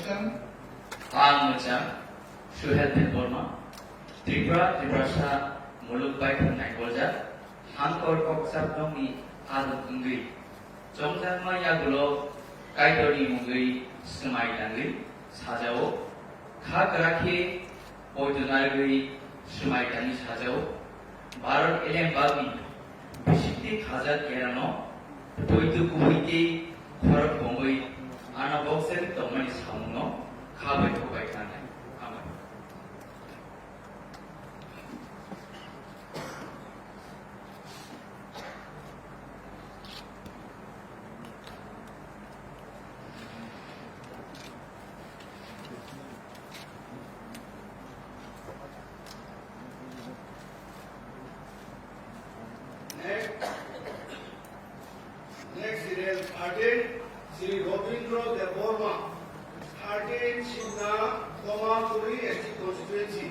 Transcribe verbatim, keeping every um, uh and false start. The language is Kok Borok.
Ang mwchang Suhel Debbarma, Tripura, Tiprasa muluk baithang naiboljak, Hangkor Kokchap nokni aduk wngwi, chongjakma yagulo Kaitorni mungwi swmai tangwi sajao, kha kwrak khe poito narwgwi swmai tangwi sajao, Bharat eleng bagwi bisingtwi khajak kerano poito kubui tei khorok bongwi ano boksai tongmani samungno kha bai khubai tangnai. Hambai. Next, next serial thirteen, Shri Robindra Debbarma, thirteen Simna, Komapuri S T constituency.